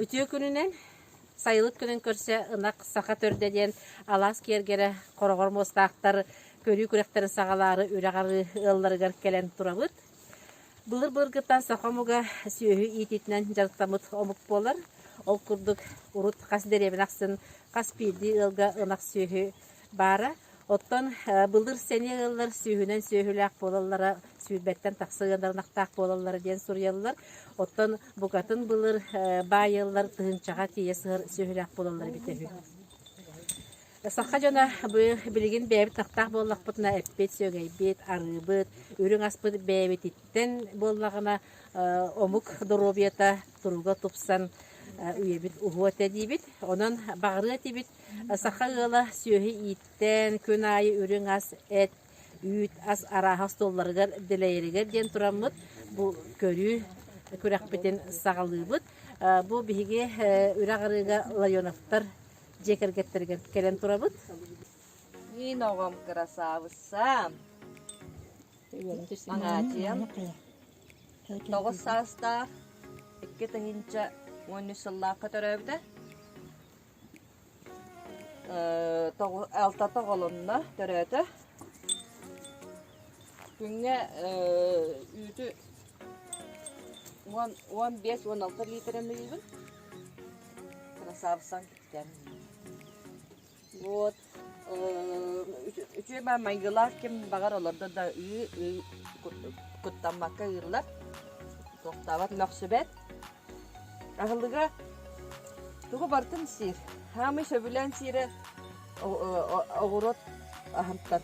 Үтүө күнүнэн сайылык күнүн көрсө ынах саха төрдө диэн алаас киэргэрэ хороҕор муостаахтар көрүү күрэхтэрин саҕалаары үрэх арыы ыалларыгар кэлэн турабыт. Былыр-былыргыттан саха омуга сүөһү иитиитинэн дьарыктаммыт омук буолар. Ол курдук урут хас дэриэбинэ ахсын хас биирдии ыалга ынах сүөһү баара. Оттон былыр сэниэ ыаллар сүүһүнэн сүөһүлээх буолаллара, сүүрбэттэн тахса ыанар ынахтаах буолаллара диэн суруйаллар. Оттон букатын былыр баай ыаллар тыһыынчаҕа тиийэ сыһар сүөһүлээх буолаллара эбитэ үһү. Саха дьоно бу билигин бэйэбит ынахтаах буоллахпытына эппит, сүөгэйбит, арыыбыт, үрүҥ аспыт бэйэбититтэн буоллаҕына омук доруобуйата туруга тупсан үйэбит уһуо этэ диибит. Онон баҕарыа этибит Саха ыала сүөһү ииттэн, күн аайы үрүҥ ас, эт, үүт ас арааһа остуолларыгар дэлэйэригэр диэн тураммыт бу көрүү күрэхпитин саҕалыыбыт. Бу биһиги үрэх арыыга Ларионовтар дьиэ кэргэттэригэр кэлэн турабыт. Мин оҕом кырасаабыссам. Маҥаачыйам тоҕус саастаах, 2013 сыллаахха төрөөбүтэ. Алтата оҕолонно, төрөөтө. Күҥҥэ үүтү 15 16 литрэ ыйыыбын. Красавцам киттэн. Вот үчүгэй баар майгылаах ким баҕар олордо да ыы ыы куттаммакка ыыллар. Туохтаабат мөхсүбэт. Аһылыга тугу барытын сиир. Хаамай сөбүлээн сиирэ оҕуруот аһымтан.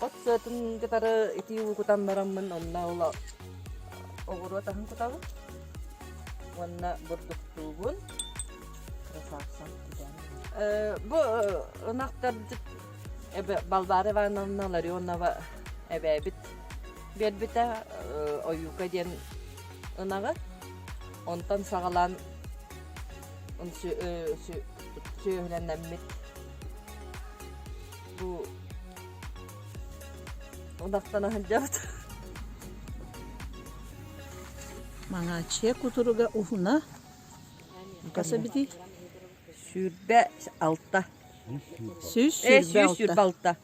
От сыатын кытары итии уу кутан бараммын онно ол оҕуруот аһын кутабын уонна бурдуктуубун. Красавцам Бу ынахтар Балбаара Ивановна Ларионова эбээбит биэрбитэ Ойуука диэн ынаҕы. Онтон саҕалаан сүөһүлэнэммит бу ынахтана сылдьабыт. Маҥааччыйа кутуруга уһуна хас эбитий? 26. 126. 126.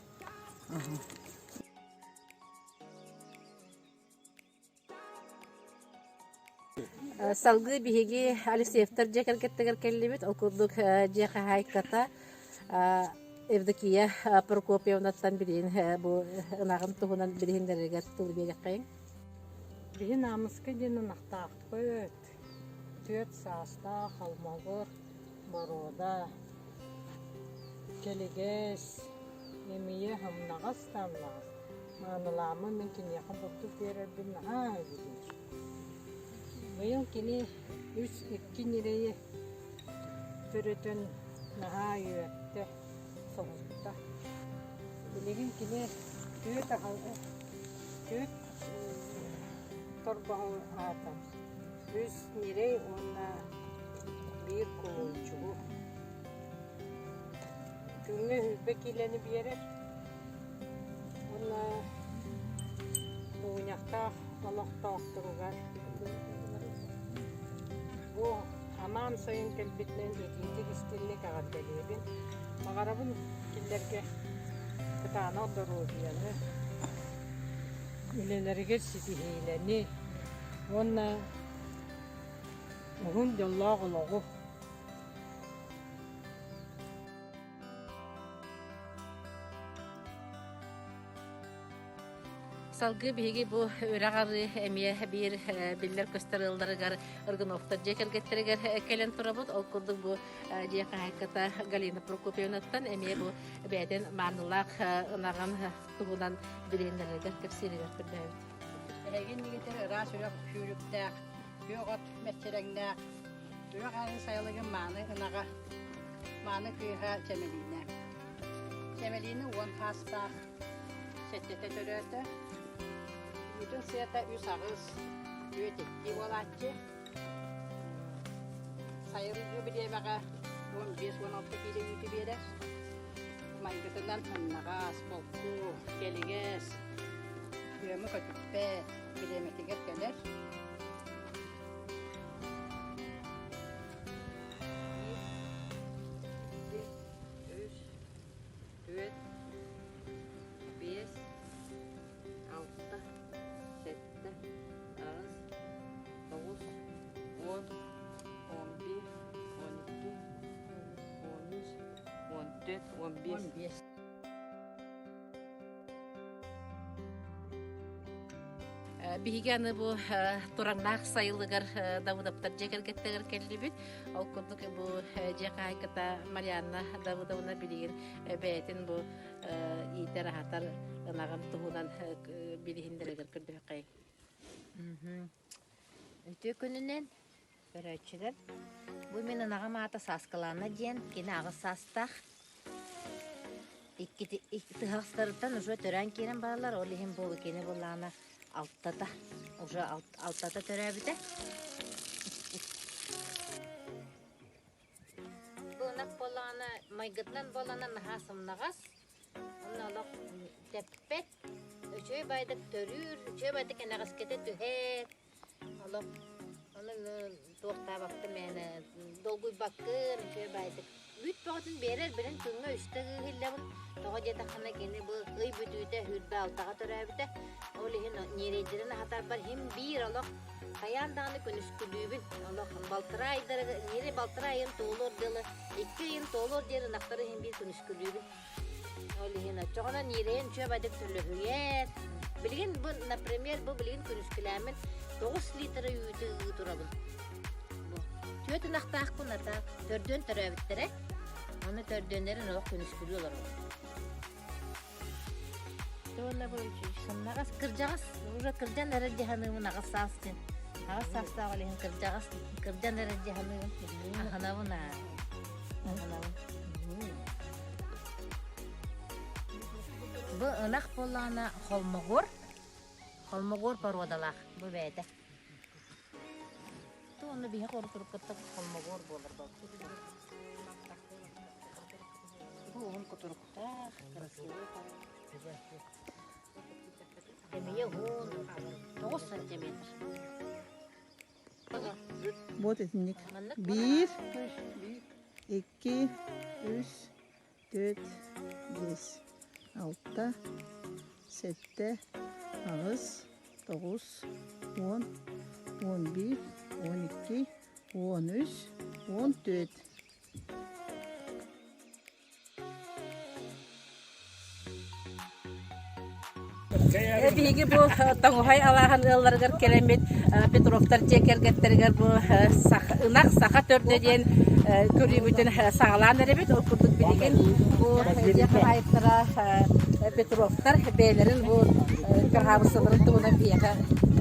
Салгыы биһиги Алексеевтар дьиэ кэргэттэригэр кэллибит. Ол курдук дьиэ хаһаайката Евдокия Прокопьевнаттан билигин бу ынаҕын туһунан билиһиннэрэригэр тыл биэриэххэйиҥ. Биһи Наамыска диэн ынахтаахпыт. Түөрт саастаах холмогор боруода, кэлигэс, эмиийэ сымнаҕас да ымнаҕас. Маанылаама мин киниэхэ бурдук биэрэрбин наһаа сөбүлүүр. Быйыл кини үс икки ньирэйи төрөтөн наһаа үөртэ, соһутта. Билигин кини түөрт түөрт торбоһу аһатар. Үс ньирэй уонна биир кулунчугу. Күҥҥэ сүүрбэ киилэни биэрэр уонна Булунньахтаах олохтоохторугар бу самаан сайын кэлбитинэн итиитик-истиҥник эҕэрдэлиибин. Баҕарабын кинилэргэ кытаанах доруобуйаны, үлэлэригэр ситиһиилэни уонна уһун дьоллоох олоҕу. Салгыы биһиги бу үрэх арыы эмиэ биир биллэр-көстөр ыалларыгар Рыгыновтар дьиэ кэргэттэригэр кэлэн турабыт. Ол курдук бу дьиэ хаһаайката Галина Прокопьевнаттан эмиэ бу бэйэтин маанылаах ынаҕын туһунан билиһиннэрэригэр кэпсииригэр көрдөөбүт. Эһиги иннигитигэр ыраас үрэх сүүрүктээх, күөх от мэччирэҥнээх, үрэх аайы сайылыгын мааны ынаҕа, мааны кыыһа Чэмэлиинэ. Чэмэлиинэ уон хаастаах, сэттэтэ төрөөтө. Бүтүн сыата үс аҕыс, түөрт икки буолааччы. Сайылгы бириэмэҕэ 15-16 киилэ үүтү биэрэр. Майгытынан сымнаҕас, холку, кэлигэс, күөмү көтүппэт, бириэмэтигэр кэлэр. 4, 15. 15. Биһиги аны бу Тураҥнаах сайылыгар Давыдовтар дьиэ кэргэттэригэр кэллибит. Ол курдук бу дьиэ хаһаайката Марианна Давыдовна билигин бэйэтин бу иитэр-аһатар ынаҕын туһунан билиһиннэрэригэр көрдөһүөххэйиҥ. Үтүө күнүнэн көрөөччүлэр. Бу мин ынаҕым аата Сааскылаана диэн, кини аҕыс саастаах. Икки тыһахтарыттан уже төрөөн киирэн бараллар, ол иһин бу кини былаана алтата, уже алтата төрөөбүтэ. Бу ынах буоллаҕына, майгытынан буоллаҕына наһаа сымнаҕас, Онно олох тэппэт, үчүгэй баайдык төрүүр, үчүгэй баайдык кэнэҕэскитэ түһэр. Олох ону туохтаабакка мээнэ долгуйбаккын, үчүгэй баайдык. Үүт бөҕөтүн биэрэр, билин күҥҥэ үстэ ыыһыллабын. Тоҕо диэтэххинэ кини бу ый бүтүүтэ 26-ҕа төрөөбүтэ. Ол иһин ньирэйдэрин аһатарбар иһин биир олох хайаан даҕаны күнүскүлүүбүн. Олох балтараа ыйдарыгар ньирэй балтараа ыйын туолуор дылы, икки ыйын туолуор диэри ынахтары иһин биир күнүскүлүүбүн. Ол иһин оччоҕуна ньирэйин үчүгэйдик төлөһүйэр. Билигин бу, например, бу билигин күнүскүлээммин 9 литра үүтү ыы турабын. Бу түөрт ынахтаахпын ата төрдүөн төрөөбүттэрэ. Ону төрдүөннэрин олох күнүскүлүү олоробун. Уонна бу сымнаҕас кырдьаҕас уже кырдьан эрэр дии саныыбын аҕыс саас диэн. Аҕыс саастаах ол иһин кырдьаҕас кырдьан эрэр дии саныыбын. Аһынабын аа. Аһынабын. Бу ынах буоллаҕына холмогор, холмогор боруодалаах бу бэйэтэ. Уонна биһиэхэ урут-уруккуттан холмогор буолар буолбут. Бу уһун кутуруктаах, красивый Эмиэ уһун, 9 сантиметр. Вот итинник. Биир, икки, үс, түөрт, биэс, алта, сэттэ, аҕыс, тоҕус, уон, уон биир, уон икки, уон үс, уон түөрт. Биһиги бу Тоҥуһай алааһын ыалларыгар кэлэммит Петровтар дьиэ кэргэттэригэр бу ынах саха төрдө диэн көрүүбүтүн саҕалаан эрэбит. Ол курдук билигин бу дьиэ хаһаайыттара Петровтар бэйэлэрин бу кыраһаабыссаларын туһунан биһиэхэ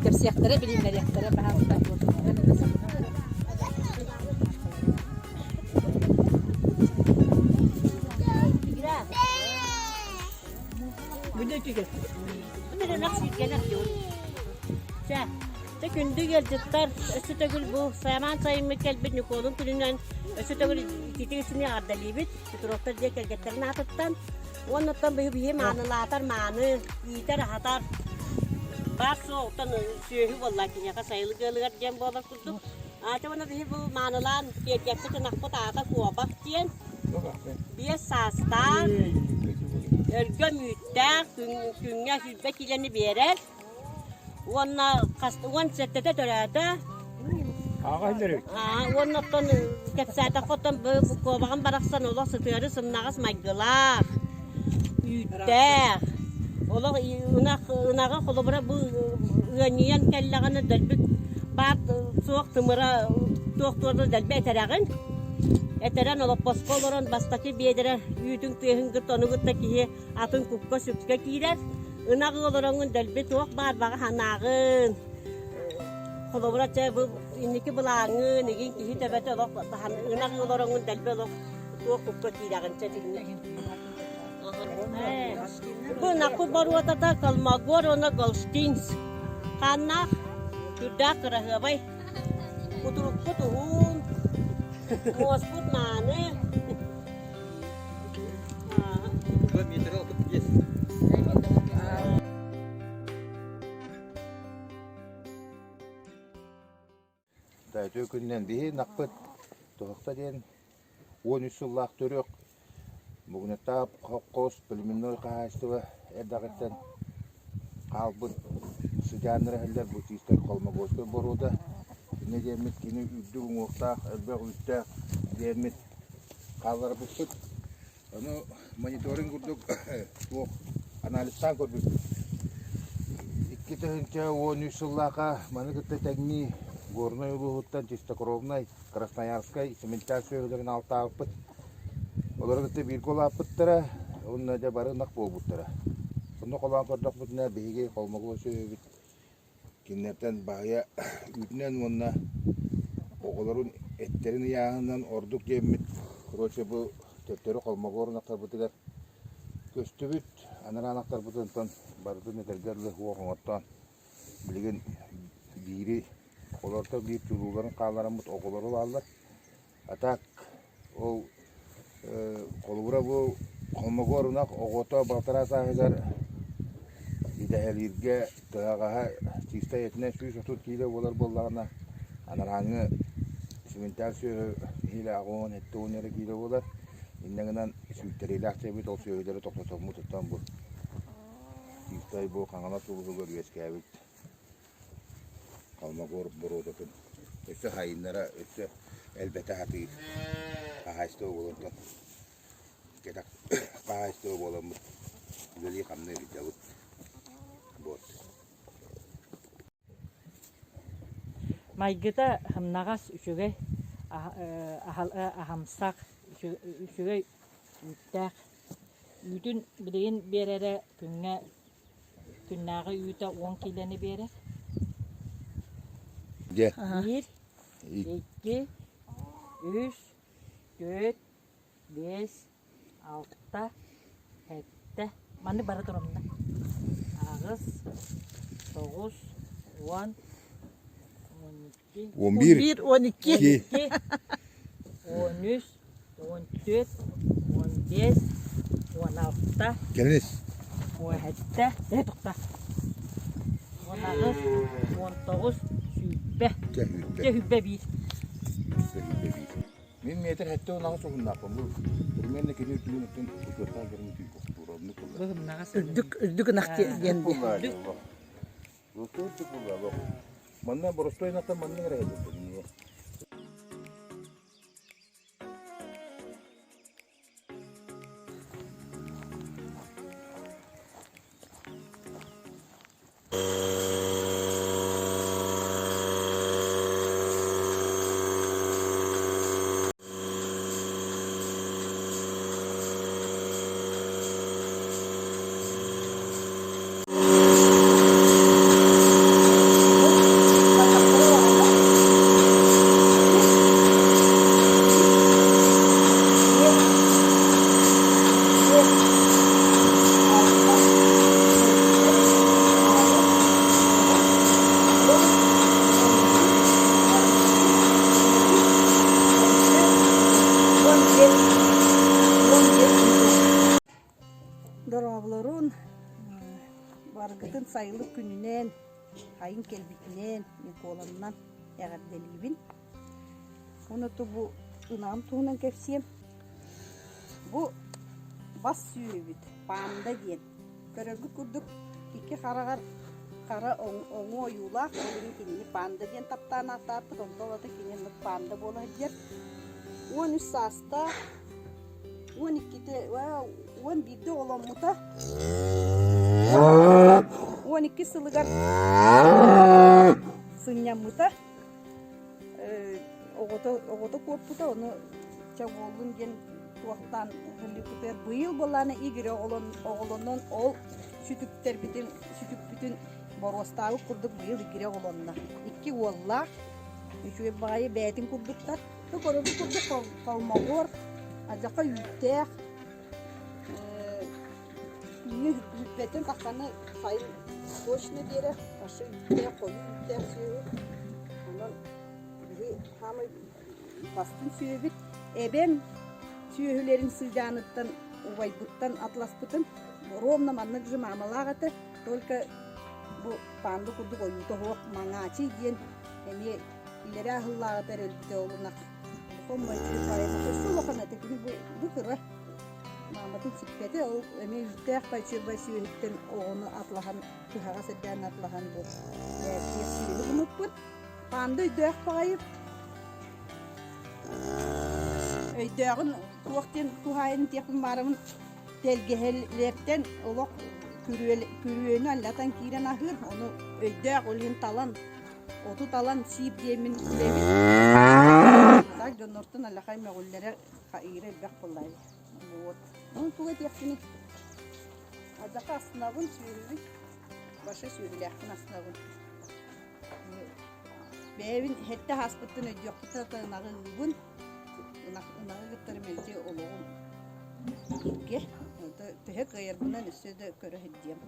кэпсиэхтэрэ, билиһиннэриэхтэрэ баһаалыста. Чэ, күндү ыалдьыттар, өссө төгүл бу самаан сайыммыт кэлбит Ньукуолун күнүнэн өссө төгүл итиитик исини эҕэрдэлиибит Петровтар дьиэ кэргэттэрин аатыттан. Уоннаттан биһи биһи маанылаатар мааны, иитэр-аһатар баар суоҕуттан сүөһү буолла киниэхэ сайылык ыалыгар диэн буолар курдук. Аата уонна биһи бу маанылаан тиэргэппит ынахпыт аата Куобах диэн. Биэс саастаах, өлгөм үүттээх, күҥҥэ 20 киилэни биэрэр. Уонна уон сэттэтэ төрөөтө. Уонна оттон кэпсээтэххэ оттон куобаҕым барахсан олох сытыары сымнаҕас майгылаах, үүттээх. Олох ынах ынаҕы холобура бу ыанньыйан кэллэҕинэ дэлби баар суох тымыра туох туорда дэлби этэрэҕин. Этэрэн олоппоско олорон бастакы биэдэрэ үүтүн тыаһын кытта ону кытта киһи атын кукка-сүккэ киирэр. Ынах олороҥҥун дэлби туох баар баҕа санааҕын. Холобура чэ бу инники былааҥҥын игин киһи төбөтө олох ынах олороҥҥун дэлби олох туох кукка киирэҕин чэ итинник. Бу ынахпыт боруотата Колмогор уонна Голштинс. Хааннаах, сүрдээх кыраһыабай. Кутурукпут уһун, муоспут мааны. Үтүө күнүнэн биһи ынахпыт Туһахта диэн 13 сыллаах төрүөх Бугунаттаах холкуос племенной хаһаайыстыба эрдэҕиттэн хаалбыт сыдьааннара иһиллэр бу чистай холмогорскай боруода. Инньэ диэммит кини үрдүк уҥуохтаах, элбэх үүттээх диэммит хаалларбыппыт. Ону мониторинг курдук туох анализтаан көрбүппүт. 2013 сыллаахха маны кытта тэҥнии Горнай улууһуттан Чистокровнай, Красноярскай цементаах сүөһүлэрин алтаабыппыт. Олору кытта бииргэ улааппыттара уонна дьэ бары ынах буолбуттара. Онно холоон көрдөхпүтүнэ биһиги холмогуо сүөһүбүт Кинилэртэн баһыйа үүтүнэн уонна оҕолорун эттэрин ыйааһынынан ордук диэммит, короче, бу төттөрү холмогор ынахтарбытыгар көстүбүт. Анараа ынахтарбытын барытын этэргэ дылы уох оҥортоон билигин биири олортон биир чулууларын хааллараммыт оҕолору бааллар. А так ол холобура бу хомогор ынах оҕото балтараа сааһыгар идэһэлииргэ тыһаҕаһа чистай этинэн 130 киилэ буолар буоллаҕына анарааҥҥы симинтээл сүөһү нэһиилэ аҕыон 70 эрэ киилэ буолар. Инньэ гынан сүүйтэриилээх чэйбит ол сүөһүлэри тохтотоммутуттан бу чистай бу Хаҥалас улууһугар үөскээбит Холмогор боруодатын өссө хайыннара өссө элбэтэ сатыыр хаһаайыстыба буолартан кэтэх хаһаайыстыба буоламмыт үлэлии-хамныы сылдьабыт. Вот. Майгыта сымнаҕас үчүгэй, аһамсах, үчүгэй үүттээх. Үүтүн билигин биэрэрэ күҥҥэ Күннээҕи үүтэ уон киилэни биэрэр. Дьэ. Биир, икки, үс, түөрт, биэс, алта, сэттэ. Маннык бары турумна. Аҕыс, тоҕус, уон, 12, 11, 11, 12. 12, 13, 14, 15, 16, Кэлиҥ. 17, ээ тохтоо. 18, 19, 20. Чэ, сүүрбэ. Чэ, 21. Сүүрбэ биир. Мин метр сэттэ уон аҕыс уһуннаахпын. Бу примерно кини үрдүгүн оттон учуоттаан көрүҥ түү оннук буолла. Быһымнаҕас Үрдүк үрдүк ынах диэн Буолла Үрдүк буолла. Манна боростуой ынахтан маннык эрэ кэлбит. Дорооболорун, барыгытын сайылык күнүнэн, айын кэлбитинэн, Ньукуоланынан эҕэрдэлиибин. Уонна бу ынаҕым туһунан кэпсиэм. Бу бас сүөһүбүт панда диэн. Көрөргүт курдук икки хараҕар хара оҥу ойуулаах, ол иһин кинини панда диэн таптаан ааттаабыт, онтон ылата кини оннук панда буола сылдьар. 13 саастаах, 12-те, 11-де оҕоломмута. 12 сылыгар сынньаммыта. Оҕото, оҕото куоппута, ону чэ буоллун диэн туохтаан ыллыппытыгар быйыл буоллаҕына Игорь оҕолонон ол сүтүктэрбитин сүтүкпүтүн боруостаабыт курдук быйыл Игорь оҕолонно. Икки уоллаах, үчүгэй баҕайы бэйэтин курдуктар. Бу көрөргүт курдук холмогор, алдьархай үүттээх, Күҥҥэ бүппэтин саханы сайын точно биэрэр, өссө үүттээх, хойуу үүттээх сүөһү. Онон биһи саамай бастыҥ сүөһүбүт. Эбэм сүөһүлэрин сыдьааныттан убайбыттан атласпытым. Ровно маннык же маамалаах этэ, только бу панду курдук ойуута суох Маҥаачый диэн эмиэ илэрээ аһыллааҕыта эрэ өлбүтэ ол ынах. Өссө улахан этэ, кини бу, бу кыра. Мааматын сиппэтэ, ол эмиэ үүттээх бачыырбай сүөһүттэн оҕону атлаһан, тыһаҕас эрдээн атлаһан бу бээтиэр сүөһү гыммыппыт. Панда өйдөөх баҕайы. Өйдөөҕүн туох диэн туһаайан диэхпин баарабын тэлгэһэлэртэн олох күрүөнү аллатан киирэн аһыыр, ону өйдөөх ол иһин талан оту талан сиир диэммин билэбин. Так дьоннортон аллахай мөҕүллэрэ хаира элбэх буоллаҕа. Вот. Ону тугу этиэхпиний? Адьака астынабын сүөһүбүн, баша сүөһүлээхпин астынабын. Бэйэбин сэттэ ааспыттан өйдүөхпүттэн ынаҕы ыыбын. Ынаҕы кыттары мэлдьи олоҕум бииргэ. Төһө кыайарбынан өссө да көрө сылдьыам.